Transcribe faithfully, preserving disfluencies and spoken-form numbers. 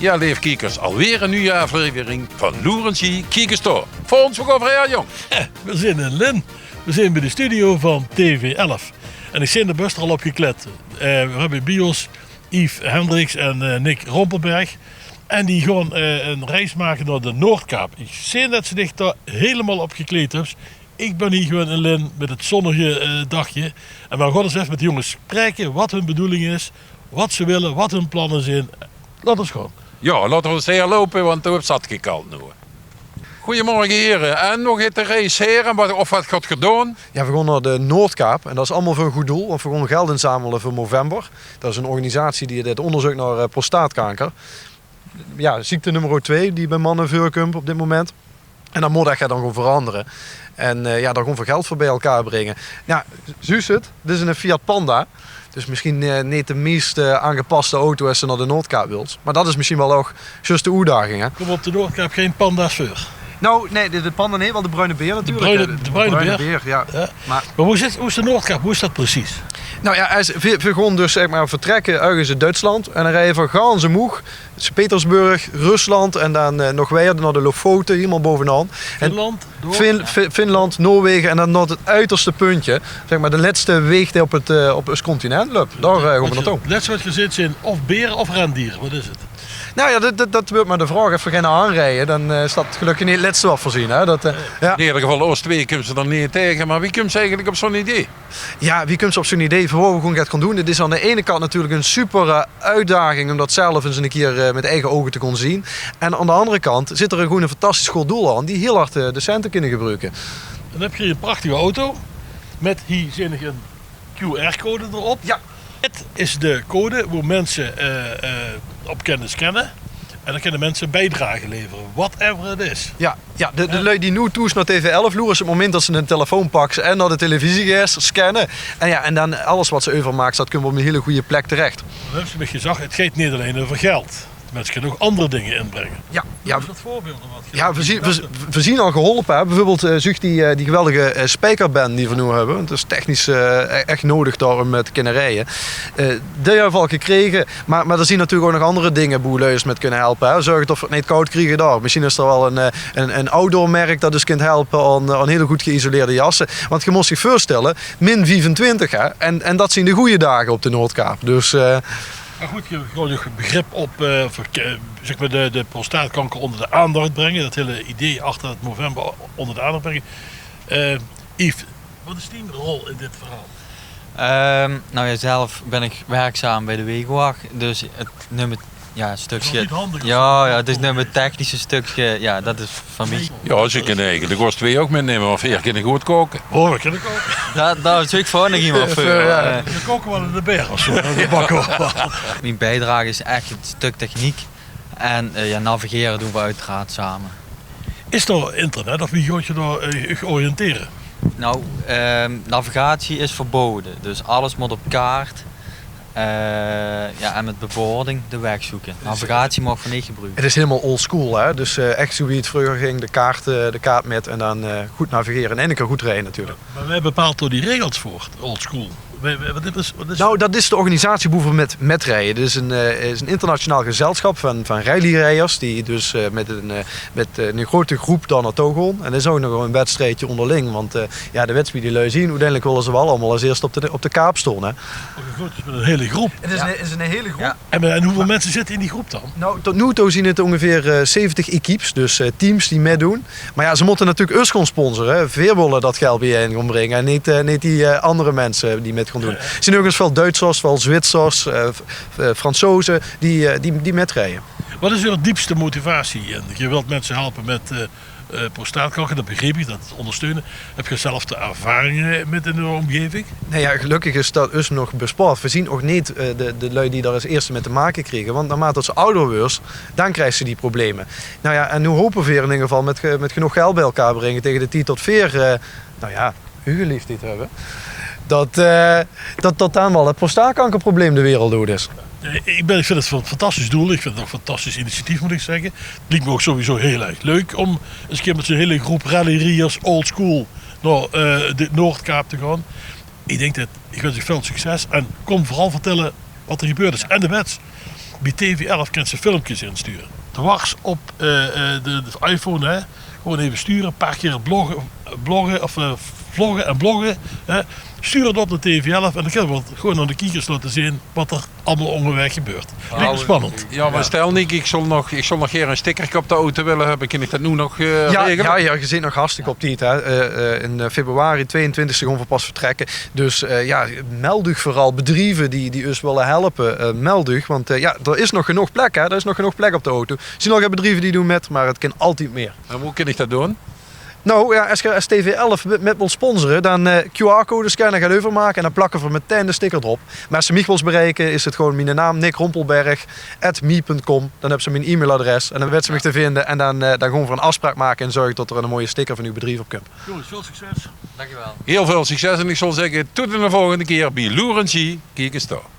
Jao, leef kiekers, alweer 'n nuje aflevering van Loer ins hie, kiek ins dao. Fons, wo gaon v'r haer, jóng? Veer zeen in Lin. Veer zeen bie de studio van T V elf. En ich zeen de bus d'r al op gekleid. Eh, veer höbbe bie ós Yves Hendricks en, eh, Nick Rompelberg. En die gaon, eh, 'n reis make nao de Noordkaap. Ich zeen det ze dich dao hielemaol op gekleid höbs. Ich bön hie gewoon in Lin mit 't zonnige, eh, dagje. En veer gaon ins effe mit de jónges spraeke waat hun bedoeling is, waat ze wille, waat hun planne zeen. Laot ós gaon. Jao, laot ós haer loupe, want doe höbs zat gekald noe. Goojemorge, hiere. En, wie geit de reis, hiere? En waat, of waat gaot geer doon? Jao, veer gaon nao de Noordkaap en det is allemaol veur 'n good doel, want veer gaon geld inzamele veur Movember. Det is 'n organisatie die deit óngerzeuk nao, eh, prostaatkanker. Jao, ziekte nummer twee die bie manne veurkump op dit moment. En det mót ech dan gaon verangere. En, eh, jao, dao gaon v'r geld veur bie-ein bringe. Jao, zuus 't, dit is 'ne Fiat Panda. Dus mesjien, eh, neet de meis, eh, aangepaste auto es se nao de Noordkaap wils. Mer det is mesjien waal ouch zjus de oetdaging, hè? Kómme op de Noordkaap gein panda's veur? Nou, nae, de, de panda neet, waal de bruine beer natuurlik, hè. De bruine, de bruine beer, jao. Jao. Mer wo zit, wo is de Noordkaap? Wo is det precies? Nou jao, es, veer, veer gaon dus, zeg mer, vertrèkke örges in Duitsland. En dan rieje veer gans ómhoeg Sint-Petersburg, Rusland en dan, eh, nog wijer nao de Lofoten, hielemaol bovenaan. En Finland, Noor-, Fin-, jao. Fi-, Finland, Noorwege en dan nao 't uterste puntje, zeg mer, de lètste weeg die op 't, eh, op ós continent löp. Dao, eh, gaon veer naotoe. 't Lètste waat geer zeet zeen of bere of rendiere. Waat is 't? Nou jao, det, det, det weurt mer de vraog. Es veer gein aanrieje, dan, eh, is det gelökkig neet 't lètste waat veer zeen, hè. Det, eh, jao. In eder geval, ós twee kums se d'r neet taenge. Mer wie kums se eigelik op zo'n idee? Jao, wie kums se op zo'n idee? Veer wouwe gewoen get gaon doon. 't Is aan de eine kant natuurlik 'n super, eh, oetdaging óm det zelf ins 'ne kier, eh, mit eige ouge te kónne zeen. En aan de anger kant zit d'r gewoen 'n fantastisch good doel aan, die hiel hard, eh, de cente kinne gebruke. Dan höb geer hie 'n prachtige auto mit hie, zeen ich, 'n Q R-code d'rop. Jao. Dit is de code wo minse, eh, eh, op kinne scanne. En dan kinne minse 'n biedrage levere, whatever it is. Jao, jao, de, de lui die noe thoes nao T V elf loere, is 't moment det se 'n telefoon paks en nao de televisie geis, scanne. En jao, en dan alles waat se euvermaaks, det kump op 'n hiel gooj plek terech. Dan höbs se mich gezag, 't geit neet allein euver geld. Minse kinne ouch anger dinger inbringe. Jao, jao. Is det veurbeelde waat Jao, veer zeen, veer, veer zeen al geholpe, hè. Bieveurbeeld, eh, zuug die, eh, die geweldige, eh, spiekerband die veer noe höbbe. Want det is technisch, eh, e-, ech nudig dao óm mit te kinne rieje. Eh, die höbbe veer al gekrege. Mer, mer d'r zeen natuurlik ouch nog anger dinger boe lui ós mit kinne helpe, hè. Zörg det veer 't neet kaod kriege dao. Mesjien is d'r waal 'n, eh, 'n, 'n outdoormerk det ós kint helpe aan, aan hiel good geïsoleerde jasse. Want geer mót zich veurstelle, min viefentwintig, hè. En, en det zeen de gooj daag op de Noordkaap. Dus, eh, Mer good, geer, geer gaot ouch begrip op, eh, veur, eh, zeg mer, de, de prostaatkanker ónger de aandach bringe. Det hiele idee achter 't Movember ónger de aandach bringe. Eh, Yves, waat is dien rol in dit verhaol? Ehm, nou jao, zelf bön ich werkzaam bie de Wegenwacht, dus 't numme, jao, stökske. Jao, jao, 't is 't numme technische stökske, jao, det is van mich. Jao, ze kinne eigelik ós twee ouch mitnumme, want veer kinne good kaoke. Oh, veer kinne kaoke. Dao, dao zeen v'r nog emes veur. Jao. Eh. Veer kaoke waal in de bar of zoe, in de bak waal. Mien biedrage is ech 't stök techniek. En, eh, jao, navigere doon v'r oeteraard same. Is d'r internet of wie gaot geer dao, eh, uch oriëntere? Nou, ehm, navigatie is verbode. Dus alles mót op kaart. Eh, jao, en mit bebording de waeg zeuke. Navigatie moge v'r neet gebruke. 't Is hielemaol old school, hè? Dus, eh, ech zoe wie 't vreuger ging, de kaart, eh, de kaart mit en dan, eh, good navigere en in eine kier good rieje natuurlik. Mer wae bepaalt dao die regels veur, old school? Wae, wae, waat is, waat is... Nou, det is de organisatie boe v'r mit, mit rieje. Dit is ein, eh, is ein internationaal gezelschap van, van rally-riejers die dus, eh, mit ein, eh, mit, eh, ein grote groep dao naotoe gaon. En d'r is ouch nog ein wedstriedje ónderling, want, eh, jao, de wits wie die lui zeen, oeteindelik wille ze waal allemaol es ierste op de, op de kaap staon, hè. Oké, good, dus mit ein hiel groep. 't Is ein, is ein hiel groep. Jao. En, eh, en wieväöl minse zitte in die groep dan? Nou, tot noe toe zeen 't óngeveer, eh, zeventig equipes, dus, eh, teams die mitdoon. Mer jao, ze mótte natuurlik us gaon sponsore, hè. Veer wille det geld bie-ein gaon bringe en neet, eh, neet die, eh, anger minse die mit gaon doon. Jao, jao. D'r zeen ouch ins väöl Duitsers, väöl Zwitsers, eh, F-, eh, Fransoze die, eh, die, die mitrieje. Waat is eur deepste motivatie? En geer wilt minse helpe mit, eh, eh, prostaatkanker, det begriep ich, det óngersteune. Höb geer zelf dao ervaringe mit in de ómgeving? Nae, jao, gelökkig is det us nog bespaard. Veer zeen ouch neet, eh, de, de lui die dao es ierste mit te make kriege. Want naormaote det se awwer weurs, dan kriegs se die probleme. Nou jao, en noe hope veer in eder geval mit ge-, mit genóg geld bie-ein te bringe taenge de tied det veer, eh, nou jao, uge laeftied höbbe, det, eh, det, det dan waal 't prostaatkankerprobleem de wereld oet is. Eh, ich bön, ich vinj 't 'n fantastisch doel. Ich vinj 't ouch 'n fantastisch initiatief, mót ich zègke. 't Liek mich ouch sowieso hiel erg leuk óm ins 'ne kier mit zo'n hiel groep rally-riejers, old school, nao, eh, de Noordkaap te gaon. Ich dink det, ich wins uch väöl succes en kóm veural vertèlle waat d'r gebeurd is. En de wets. Bie T V elf kins se filmkes insture. Dwars op eh, eh, de, de iPhone, hè. Gewoen eve sture, paar kier blogge, blogge of eh, vlogge en blogge, hè. Stuur 't op nao T V elf en dan kinne v'r 't gewoen aan de kiekers laote zeen wat d'r allemaol óngerwaeg gebeurt. Liek mich spannend. Jao, mer stel, Nick, ich zól nog, ich zól nog gaer ein stickerke op de auto wille höbbe. Kin ich det noe nog eh, Ja, regele? ja, ja, geer zeet nog hartstikke op tied. Hè. Eh, eh, in eh, februari twieëntwintig zit v'r pas vertrèkke. Dus eh, ja, meld uch veural, bedrieve die, die us wille helpe. Eh, meld uch, want eh, ja, d'r is nog genóg plek. Hè. D'r is nog genóg plek op de auto. D'r zeen al get bedrieve die doon mit, mer 't kin altied mier. En wie kin ich det doon? Nou ja, es geer es T V elf mit, mit wilt sponsore, dan eh, Q R-code scanne, gaot euvermake en dan plakke v'r metein de sticker d'rop. Mer es se mich wils bereike, is 't gewoen miene naam, nick rompelberg at me punt com. Dan höbs se mien e-mailadres en dan weits se mich te vinde. En dan, eh, dan gaon v'r ein aafspraok make en zörg ich det d'r ein mooie sticker van uch bedrief op kump. Jónges, väöl succes. Dankjewel. Hiel väöl succes en ich zól zègke, tot de volgende kier bie Loer en Zie. Kiek ins dao.